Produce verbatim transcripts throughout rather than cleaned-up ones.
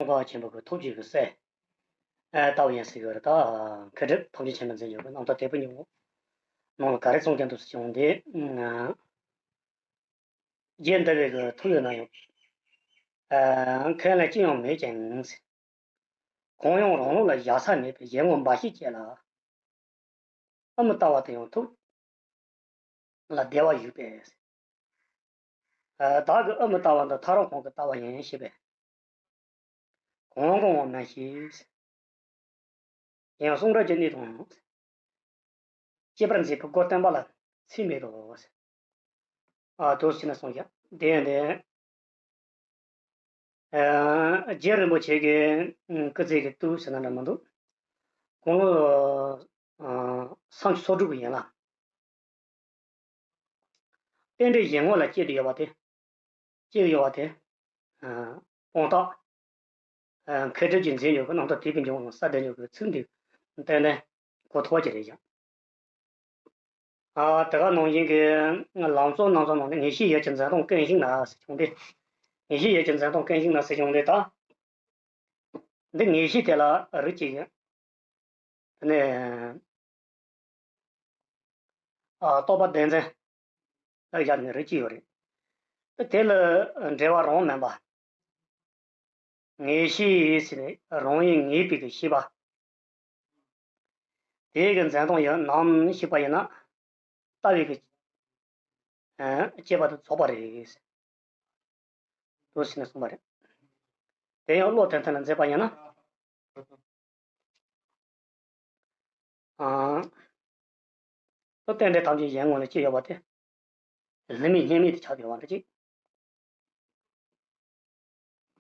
ཀ་ཆེན་པོ་གི་ཐུགས་རྗེ་གི་སྲས། ཨ་ལྟ་བུ་ཡིན་ཟེར་གྱི་ཡོད་རེད། ད་མཁས་གྲུབ་ཐམས་ཅད་མཁྱེན་པར་མཛད་མྱོང་གི་རྣམ་ཐར་དེད་དཔོན་ཉུང་ངུ་ནང་ལ་ག་རེ་གསུང་གི་འདུག་ཟེར་བྱུང་སྟེ། རྗེ་འདི་བས་ཀྱི་ཐུགས་ཡོད་ན་ཡང་། ཨ་མཁན་ལ་ཅི་ཡང་མེད་ཀྱང་། གང་ཡང་རང་ལུགས་ལ་བཞག་ས་མེད་པའི་ཡིད་ངོ་འབའ་ཞིག་བྱེད་ལ། ཨ་མི་ལྟ་བ་དེ་ཡང་ཐུགས་ལ་བདེ་བ་ཡོད་པས། ཨ་བདག་གི་ཨ་མི་ལྟ་བ་འདི་ཐག་རིང་ཁོང་གི་ལྟ་བ་ཡིན་ཞེས་པས། གང་གང་བ་མ་ཤེས། ཡང་གསུང་རབ་ཀྱི་གནས་དང་། བཅས་པར་མཛད་པའི་སྒོ་བསྟན་པ་ལ་ཚད་མེད་དོ། ཨ་དོ་ཟེར་ན་གསུངས་ཤག་དེ་ཡང་དེ། ཨ་རྗེ་རིན་པོ་ཆེ་གི་སྐུ་ཚེ་གི་དུས་ཟེར་ན་འདྲ་མི་འདུག་དགུང་ལོ་ཨ་སུམ་ཅུ་སོ་དྲུག་གི་ཡན་ལག་རྟེན་འབྲེལ་གཞན་ངོ་ལ་སྐྱེས་ཏེ་ཡོད་པ་དེ། སྐྱེས་ཡོད་པ་དེ། ཨ་དཔང་རྟགས། ཨ་མཁས་གྲུབ་ཀྱིས་མཛད་མྱོང་གི་རྣམ་ཐར་དེད་དཔོན་ཉུང་ངུ་ནང་གསལ་བསྡད་མྱོང་གི་ཚིག་འདི་ཏན་ཏན་གོ་ཐུབ་པ་ཅིག་རེད་ཀྱང་། ཨ་དེ་ག་ནང་བཞིན་གྱི་ལམ་གཙོ་རྣམ་གཙོ་ནང་ནས་ངེས་ཤེས་ཡིད་ཀྱི་འཛིན་སྟངས་ཀུན་ཞིག་ན་ཟེར་བྱུང་སྟེ། ངེས་ཤེས་ཡིད་ཀྱི་འཛིན་སྟངས་ཀུན་ཞིག་ན་ཟེར་བྱུང་སྟེ་ད། འདི་ངེས་ཤེས་དེ་ལ་རིགས་གཅིག་ཡིན། དེ་ནས་ཨ་རྟོགས་པ་བདེན་འཛིན་ལ་བཞག་ནས་རིགས་གཅིག་ཡོད་རེད། དེ་ལ་འབྲེལ་བ་རང་མིན་པ། ངེས་ཤེས་ཟེར་ནས་རང་ཡིན་ངེས་པའི་གི་ཤེས་པ། དེའི་གི་འཛིན་སྟངས་ཡིན་ནམ་ཞིག་པ་ཡིན་ན། ལྟ་བའི་གི་ཨ་དཔྱད་པ་དེ་རྫོགས་པ་རེད། འདུག་ཟེར་ནས་གསུངས་པ་རེད། དེ་ཡང་བློ་དོན་མཐུན་ལ་མཛད་པ་ཡིན་ན། ཨ་ད་རྟེན་འབྲེལ་ཐམས་ཅད་གཞན་ངོ་ལ་སྐྱེས་ཡོད་པ་དེ། ལྷད་མེད་རྙེད་མེད་དུ་ཆགས་ཡོད་པ་འདྲ་ཅིག་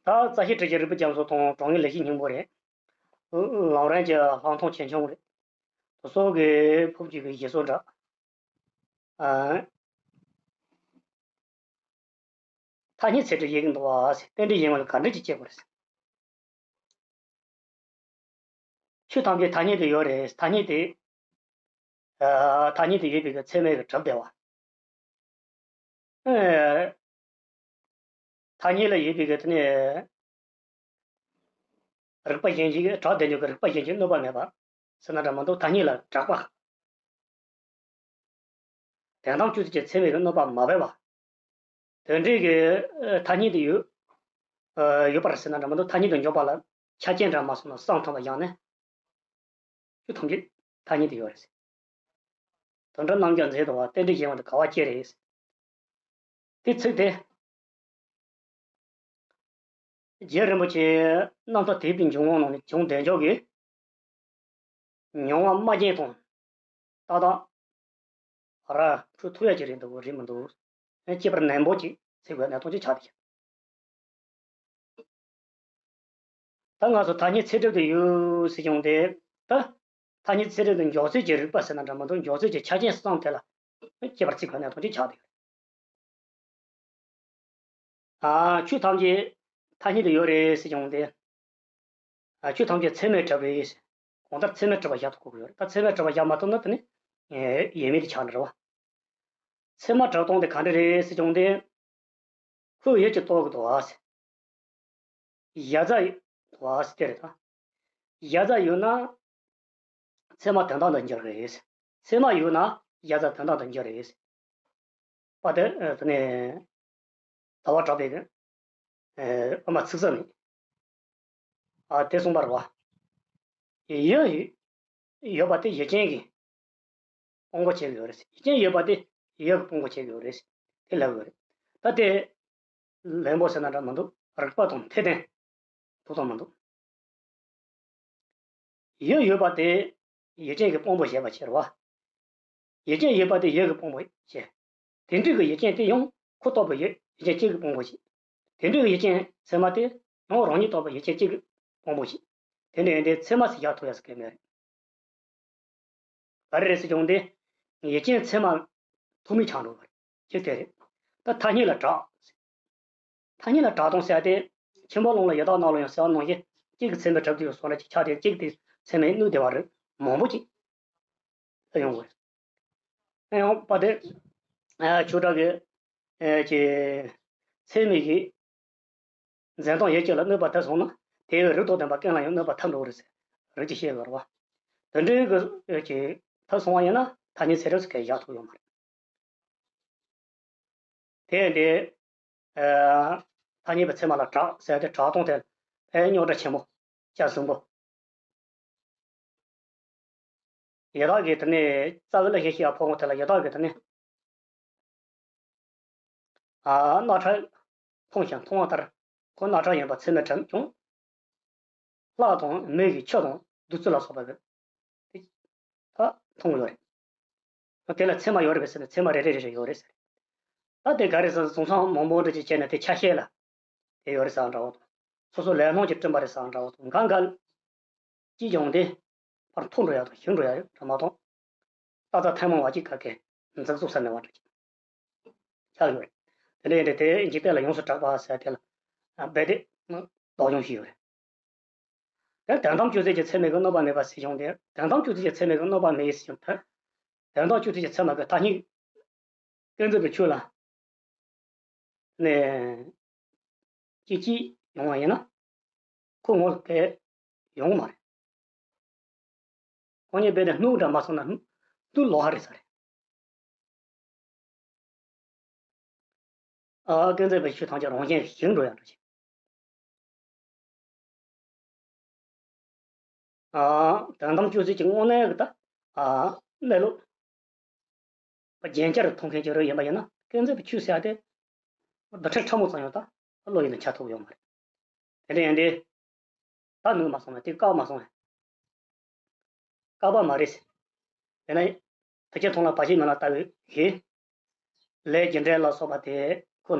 ད་རྩ་ཤེ་ཊཱིཀ་ཡིག་རིག་པའི་རྒྱ་མཚོ་དང་གྲངས་ངེས་ལེགས་བཤད་སྙིང་པོ་རེད། ལམ་རིམ་གྱི་ལྷག་མཐོང་ཆེ་ཆུང་རེད། དེ་སོགས་ཀྱི་ཕུབ་ཅིག་གི་བཞེད་སྲོལ་འདྲ། ཨ། ཐ་སྙད་ཚད་གྲུབ་ཡོད་ཀྱི་འདུག་བ། རྟེན་འབྲེལ་ཡིན་ངོ་ལ་ག་འདྲ་ཅིག་སྐྱེ་དགོས་རེད། ཆོས་ཐམས་ཅད་ཐ་སྙད་དུ་ཡོད་རེད། ཐ་སྙད་དེ། ཨ་ཐ་སྙད་དུ་ཡོད་པའི་གི་ཚད་མས་གི་གྲུབ་བསྡད་པ། ཨ་ཐ་སྙད་ལ་ཡོད་པའི་གི་དེ་ནས་རིག་པ་གཞན་གྱིས་གྲགས་བསྡད་ཡོད་གི་རིག་པ་གཞན་གྱིས་གནོད་པ་མེད་པ། ཟེར་ན་འདྲ་མི་འདུག་ཐ་སྙད་ལ་གྲགས་པ། དོན་དམ་བཅུད་ཀྱི་ཚད་མས་གི་གནོད་པ་མ་བབས་པ། དོན་འབྲས་ཀྱི་ཨ་ཐ་སྙད་དུ་ཡོད། ཨ་ཡོད་པར་ཟེར་ན་འདྲ་མི་འདུག་ཐ་སྙད་དུ་འཇོག་པ་ལ་ཆ་རྐྱེན་འདྲ་མ་སོང་ན་བསམ་ཐུབ་པ་བཞག་ནས། ཆོས་ཐམས་ཅད་ཐ་སྙད་དུ་ཡོད་རེད། དོན་གྲུབ་རྣམ་རྒྱལ་མཛད་དོ་བ་རྟེན་འབྲེལ་གཞན་དབང་དུ་ག་བ་སྐྱེ་རེད། དེ་ཚིག་དེ། རྗེ་རིན་པོ་ཆེ་རྣམ་ཐར་དེད་དཔོན་ཉུང་ངུ་ནང་ནས་བྱུང་བསྡད་འཇོག་གི་མྱོང་བ་སྨྲ་མཁན་དང་། ཏག་ཏག་ར་འཕྲོད་ཐུབ་ཡ་ཅིག་རེད་འདུག་རེད་མི་འདུག་ཁྱད་པར་ནན་པོ་ཅིག་ཚིག་དགོས་གནད་དོན་ཅིག་ཆགས་བསྡད་ཀྱི། ད་ང་ཚོ་ཐ་སྙད་ཚད་གྲུབ་ཏུ་ཡོད་ཟེར་བྱུང་སྟེ། ད་ཐ་སྙད་ཚད་གྲུབ་ཏུ་འཇོག་ཚུལ་གྱི་རིགས་པ་ཟེར་ན་འདྲ་མི་འདུག་འཇོག་ཚུལ་གྱི་ཆ་རྐྱེན་གསུམ་དེ་ལ་ཁྱད་པར་ཚིག་གོ་གནད་དོན་ཅིག་ཆགས་བསྡད་ཡོད། ཨ་ཆོས་ཐམས་ཅད་ཐ་སྙད་དུ་ཡོད་རེད་ཟེར་བྱུང་སྟེ། ཨ་ཆོས་ཐམས་ཅད་ཚད་མས་གྲུབ་རེད། གང་ལྟར་ཚད་མས་གྲུབ་པ་བཞག་ཐུབ་དགོས་ཀྱི་ཡོད་རེད། ད་ཚད་མས་གྲུབ་པ་བཞག་མ་ཐུབ་ན་དེ་ནི་ཡོད་མེད་དུ་ཆགས་ནི་རེད་བ། ཚད་མ་གྲུབ་སྟངས་དེ་ག་འདྲ་རེད་ཟེར་བྱུང་སྟེ། ཁོའི་ཡུལ་གྱི་སྟོབས་ཀྱིས་དོ་བ་ཟེར། གཞལ་བྱ་ཡོད་དོ་བ་ཟེར་དེ་རེད་ད། གཞལ་བྱ་ཡོད་ན། ཚད་མ་དོན་དམ་དུ་འགྱུར་རེད། ཚད་མ་ཡོད་ན་གཞལ་བྱ་དོན་དམ་དུ་འགྱུར་རེད། པ་དེ་ཨ་དེ་ནས་ཟླ་བ་གྲགས་པའི་ཨ་དབུ་མ་ཚིག་གསུམ་ནས། ཨ་དེ་གསུངས་པ་རེད་བ། ཡུལ་ཡོད་པ་དེ་ཡུལ་ཅན་གྱི་དཔང་པོ་བྱེད་ཀྱི་ཡོད་རེད། ཡུལ་ཅན་ཡོད་པ་དེ་ཡུལ་གྱི་དཔང་པོ་བྱེད་ཀྱི་ཡོད་རེད། དེ་ལབ་ཀྱི་ཡོད་རེད། ད་དེ་ལན་པོ་ཟེར་ན་འདྲ་མི་འདུག་རིགས་པ་དང་འཐད་ལྡན་འདུག་དང་མི་འདུག་ཡུལ་ཡོད་པ་དེ་ཡུལ་ཅན་གྱི་དཔང་པོ་བྱེད་པ་ཕྱིར་བ། ཡུལ་ཅན་ཡོད་པ་དེ་ཡུལ་གྱི་དཔང་པོ་བྱེད། དེ་འདྲའི་གི་ཡུལ་ཅན་དེ་ཡང་ཁོ་རྟོགས་པའི་ཡུལ་ཡུལ་ཅན་གཅིག་གི་དཔང་པོ་བྱེད། དེ་འདྲའི་གི་ཡུལ་ཅན་ཚད་མ་དེ་ཡང་རང་ཉིད་རྟོགས་པའི་ཡུལ་ཅན་གཅིག་གི་དཔང་པོ་བྱེད། དེ་འདྲ་ཡིན་དུས་ཚད་མ་ཟེར་བཞག་ཐུབ་ཡ་ཟེར་གི་མེད་རེད། ག་རེ་རེད་ཟེར་བྱུང་སྟེ། ཡུལ་ཅན་ཚད་མ་ཐོགས་མེད་ཆགས་འགྲོ་བ་རེད། གཅིག་དེ་རེད། ད་ཐ་སྙད་ལ་གྲགས། ཐ་སྙད་ལ་གྲགས་སྟངས་ཟེར་ཏེ། ཆེན་པོ་ལུང་ལ་ཡི་དྭགས་ནགས་ལུང་ཡང་ཟེར་བ་ནང་བཞིན་གཅིག་གི་ཚད་མས་གྲུབ་ཏུ་ཡོད་སོང་ར་གཅིག་ཆགས་ཏེ་གཅིག་དེ་ཚད་མས་གནོད་བདེ་བ་རེད་མང་པོ་ཅིག་ཡོང་དགོས། ཡང་པ་དེ་ཆོས་གྲགས་ཀྱི་ཀྱི་ཚད་མས་ཀྱི་འཛིན་སྟངས་ཡུལ་ཅན་ལ་གནོད་པ་དེ་སོང་ན། དེ་བས་རིགས་དང་ལྡན་པ་ཀུན་ལ་ཡང་གནོད་པ་ཐེབས་འགྲོ་གི་རེད་ཟེར། རིགས་ཀྱི་བཤད་ཡོད་རེད་བ། དེ་འདྲའི་གི་ཀྱི་ཐབས་སོང་བ་ཡིན་ན་ཐ་སྙད་ཚད་གྲུབ་ཟེར་མཁན་བཞག་ཐུབ་ཡོད་མ་རེད། དེ་ཡིན་དུས། ཨ། ཐ་སྙད་པའི་ཚད་མ་ལ་གྲགས་ཟེར་ཏེ་གྲགས་སྟངས་དེ་ཕན་རྙོག་དྲ་ཆེན་པོ། སྐྱ་སྲིན་པོ། ཡི་དྭགས་ཀྱི་དེ་ནས་རྩ་བའི་བླ་ཞེས་བཤད་པ་ཕོ་མོ་དེ་ལ་ཡི་དྭགས་ཀྱི་དེ་ནས། ཨ། རྣག་ཁྲག་འཐུང་ཞིང་འཐུང་བ་ལྟར། ཁོ་རྣག་ཁྲག་ཡིན་པ་ཚད་མས་གྲུབ་ཀྱང་། ལྷ་དང་མི་ཡི་ཆུ་དང་བདུད་རྩི་ལ་སོགས་པ་གི་དེ་ད་འཐུང་ཡོད་རེད། དེ་ལ་ཚད་མ་ཡོད་རེད་པས་ཟེར་ན་ཚད་མ་རེ་རེ་རེ་རེ་ཡོད་རེད་ཟེར། ད་དེ་ག་རེ་ཟེར་ན་བཟོ་ཚོང་མང་པོ་འདྲ་ཅིག་བྱས་ན་དེ་ཆ་ཤས་ལ་དེ་ཡོད་རེད་ཟེར་འདྲ་བོ་དང་། སོ་སོ་ལས་སྣང་གིས་བསྐྲུན་པ་རེད་ཟེར་འདྲ་བོ་དང་། འགའ་འགའ་ཅིག་ཀྱང་དེ་ཕར་མཐོ་འགྲོ་ཡག་དང་ཞིང་འགྲོ་ཡག་རེད་མ་གཏོགས། ཏག་ཏག་ཐུན་མོང་བ་གཅིག་ག་གེ་འཛིན་ཚུགས་ས་མེད་པ་འདྲ་ཅིག་ཆགས་ཡོད་རེད། དེ་འདྲ་ཡིན་དུས་དེ་འཇིག་རྟེན་ལ་ཡོངས་སུ་གྲགས་པ་ཟེར་དེ་ལ་རྦད་དེ་དོགས་སློང་ཞིག་ཡོད་རེད། དེ་དོན་དམ་དཔྱོད་བྱེད་ཀྱི་ཚད་མས་ཀྱང་གནོད་པ་མེད་པ་ཟེར་ཀྱང་དེ། དོན་དམ་དཔྱོད་བྱེད་ཀྱི་ཚད་མས་ཀྱང་གནོད་པ་མེད་ཟེར་ཀྱང་དེ། དོན་དམ་དཔྱོད་བྱེད་ཀྱི་ཚད་མ་གི་ཐ་སྙད་ཀུན་རྫོབ་པའི་ཆོས་ལ་ནས་ཅིག་ཅིག་ཡོང་བ་ཡིན་ན། ཁོ་ངོ་ལ་གལ་ཡོང་གི་མ་རེད། ཁོ་གཉིས་རྦད་དེ་སྣུག་འདྲ་མ་སོང་ན་སྣུག་ལོགས་ཀ་རེད་ས་རེད། ཨ། ཀུན་རྫོབ་པའི་ཆོས་ཐམས་ཅད་རང་བཞིན་ཞིག་འགྲོ་ཡག་འདྲ་ཅིག་ཨ། དོན་དམ་དཔྱོད་བྱེད་ཀྱི་དངོས་གནས་ཀྱི་ད། ཨ། གནས་ལུགས་རྒྱན་ཆ་རུ་མཐོང་མཁན་ཅིག་རེད། ཡིན་པ་ཡིན་ན་ཀུན་རྫོབ་པའི་ཆོས་ཟེར་ཡག་དེ་རྡུལ་ཕྲན་ཕྲ་མོ་ཙམ་ཡང་ད་བློ་ཡུལ་ལ་འཆར་ཐུབ་ཡོད་མ་རེད། དེ་འདྲ་ཡིན་དུས། ད་སྣུག་མ་སོང་ན་དེ་བཀག་མ་སོང་ན། བཀག་པ་མ་རེད་ཟེར། དེ་ནས་དུས་ཀྱི་མཐོང་ལ་བར་ཆད་མེད་ལ་ལྟ་བའི་གཞི། ལས་རྒྱུ་འབྲས་ལ་སོགས་པ་དེ་ཁོ་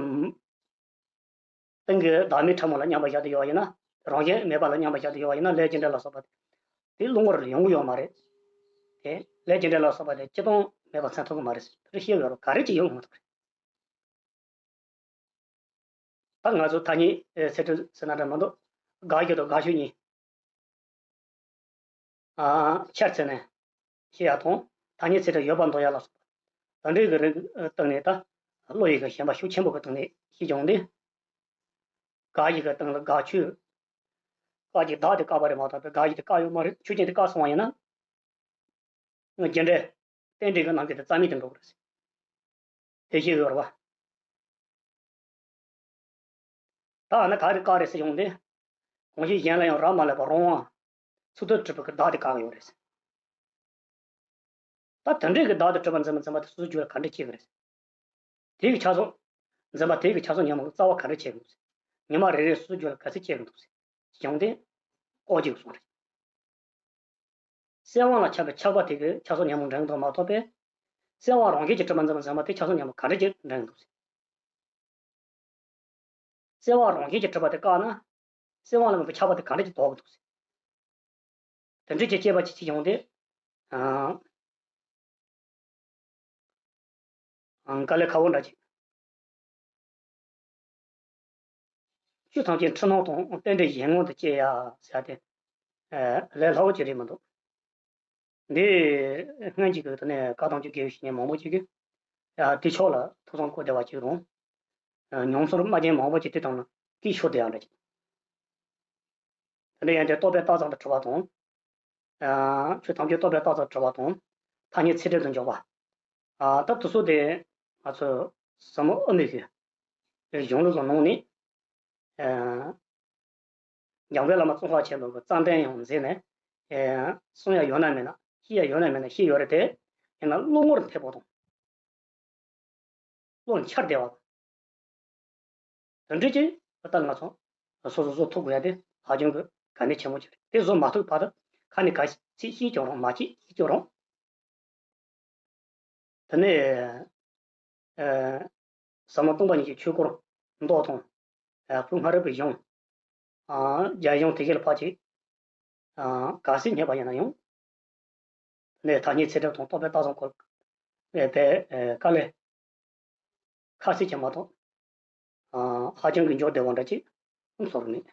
སྟེང་གི་བདག་མེད་ཕྲ་མོ་ལ་མཉམ་པར་བཞག་སྟེ་ཡོད་པ་ཡིན་ན། རང་བཞིན་མེད་པ་ལ་མཉམ་པར་བཞག་སྟེ་ཡོད་པ་ཡིན་ན། ལས་རྒྱུ་འབྲས་ལ་སོགས་པ་དེ་དེ་བློ་ངོར་ཡོང་གི་ཡོད་མ་རེད། དེ་ལས་རྒྱུ་འབྲས་ལ་སོགས་པ་དེ་སྤྱི་དོན་མེད་པར་མཚོན་ཐུབ་ཀྱི་མ་རེད་ཟེར། དེ་འདྲ་བཤད་ཡོད་རེད། ག་རེ་ཅིག་ཡོང་མི་ཐུབ་རེད། ད་ང་ཚོ་ཐ་སྙད་ཚད་གྲུབ་ཟེར་ན་འདྲ་མི་འདུག་དགག་རྒྱུ་དང་དགག་ཆོས་གཉིས། ཨ། ཆ་ཚང་ནས་བཤད་ཡག་དང་། ཐ་སྙད་ཚད་གྲུབ་ཡོད་པར་འདོད་ཡག་ལ་སོགས་པ་དེ་འདྲའི་གི་རིགས་སྟེང་ནས། ད་བློ་ཡི་གི་ཞེན་པ་ཤུགས་ཆེན་པོ་གི་སྟེང་ནས་བཤད་ཀྱང་དེ། དགག་ཡི་གི་སྟེང་ལ་དགག་ཆོས། བཀག་ཡི་བདག་དེ་བཀག་པ་རེད་མ་གཏོགས་པའི་དགག་ཡི་དེ་བཀག་ཡོད་མ་རེད། ཆོས་ཅན་དེ་བཀག་སོང་བ་ཡིན་ན། རྒྱུ་འབྲས་རྟེན་འབྲེལ་གྱི་རྣམ་འགྱུར་དེ་རྩ་མེད་དུ་འགྲོ་གི་རེད། དེ་བཤད་ཡོད་རེད་བ། ད་ཨ་ནི་ག་རེ་བཀག་རེད་ཟེར་ཡོང་དུས། གང་ཞིག་གཞན་ལ་ཡང་རག་མ་ལས་པ་རང་དབང་། ཚུགས་ཐུབ་གྲུབ་པའི་བདག་དེ་བཀག་ཡོད་རེད། ད་དེ་འདྲའི་གི་བདག་དེ་གྲུབ་པ་འཛིན་པ་འཛིན་པ་དེ་སོ་སོའི་རྒྱུད་ལ་ག་འདྲ་སྐྱེ་གི་རེད། དེ་གི་ཆགས་སོགས། འཛིན་པ་དེ་གི་ཆགས་སོགས་ཉོན་མོངས་རྩ་བ་ག་འདྲ་སྐྱེ་གི་འདུག་ཟེར། ཉི་མ་རེ་རེ་སོ་སོའི་རྒྱུད་ལ་ག་ཚད་སྐྱེ་གི་འདུག་ཟེར་ཡོང་དུས། ལྐོག་གྱུར་གསུངས་རེད། གསལ་དབང་ལ་ཁྱབ་པའི་ཆགས་པ་དེ་གི་ཆགས་སོགས་ཉོན་མོངས་འདྲེན་གྱི་འདུག་མ་གཏོགས་པས། གསལ་དབང་རང་རྒྱུད་ཀྱི་གྲུབ་པ་འཛིན་པ་འཛིན་པ་དེ་ཆགས་སོགས་ཉོན་མོངས་ག་འདྲ་ཅིག་འདྲེན་གྱི་འདུག་ཟེར། གསལ་དབང་རང་བཞིན་གྱིས་གྲུབ་པ་དེ་བཀག་ན། གསལ་དབང་ལ་དམིགས་པའི་ཆགས་པ་དེ་ག་འདྲ་ཅིག་ལྡོག་གི་འདུག་ཟེར། དེ་འདྲ་ཅིག་དཔྱད་པ་ཅིག་བྱེད་ཡོང་དུས། ཨང་། དཀའ་ལས་ཁག་པོ་འདྲ་ཅིག་ཆོས་ཐམས་ཅད་འཁྲུལ་སྣང་དང་རྟེན་འབྲེལ་གཞན་ངོ་དུ་སྐྱེ་ཡ་ཟེར་ཏེ། ལས་སླ་པོ་ཅིག་རེད་མི་འདུག་འདི་སྔོན་གྱི་གི་དེ་ནས་བཀའ་གདམས་ཀྱི་དགེ་བའི་བཤེས་གཉེན་མང་པོ་ཅིག་གིས། ཡ། དེ་ཕྱོགས་ལ་ཐུགས་བསམ་བསྐོར་བསྡད་པ་ཅིག་རུང་། ཉམས་སོར་མ་རྒྱན་མང་པོ་ཅིག་དེ་དང་ལ་སྐད་ཤོར་བསྡད་ཡག་འདྲ་ཅིག་དེ་འདྲ་ཡང་དེ་རྟོག་པས་བཏགས་ཙམ་དུ་གྲུབ་པ་དང་། ཆོས་ཐམས་ཅད་རྟོག་པས་བཏགས་ཙམ་དུ་གྲུབ་པ་དང་། ཐ་སྙད་ཚད་གྲུབ་ཏུ་འཇོག་པ། ད་དེ་ཚོ་དེ་ང་ཚོ་ཟབ་མོ་དབུ་མའི་གི་གཞུང་ལུགས་ཀྱི་ནང་ནས། འཇམ་མགོན་བླ་མ་ཙོང་ཁ་ཆེན་པོ་གི་རྩ་འགྲེལ་ཡང་མཛད་ནས། གསུང་ཡག་ཡོད་ན་མེད་ན། བཤད་ཡག་ཡོད་ན་མེད་ན་བཤད་ཡོད་རེད་དེ། ཡིན་ན་བློ་ངོར་འཐད་པོ་དང་། བློ་འཆར་བདེ་བ་དང་། དེ་འདྲ་ཅིག་ད་ང་ཚོ་སོ་སོ་བཟོ་ཐུབ་དགོས་ཡག་དེ་ཧ་ཅང་གི་གལ་གནད་ཆེན་པོ་ཅིག་རེད། དེ་བཟོ་མ་ཐུབ་བར་དུ་ཁ་ནས་ག་ཚོད་བཤད་ཀྱང་རུང་། མ་བཤད་བཤད་ཀྱང་རུང་། དེ་ནས། ཨ། ཟབ་མོ་སྟོང་པ་ཉིད་ཀྱི་ཆོས་སྐོར་མདོ་དང་། ཨ། སྐུ་སྔ་རབས་ཀྱི་གཞུང་། ཨ། རྒྱ་གཞུང་དེ་གའི་ལ་ཕར་ཅིག་ཨ། ག་ཚོད་སྙེགས་པ་ཡིན་ན་ཡང་། དེ་ནས་ཐ་སྙད་ཚད་གྲུབ་དང་རྟོག་པས་བཏགས་ཙམ་སྐོར། ཨ། དེ། ཨ། དཀའ་ལས་ཁ་ཤས་ཀྱང་མ་གཏོགས། ཨ། ཧ་ཅང་གི་འཇོག་བདེ་བ་འདྲ་ཅིག་བཟོ་རུ་མེད།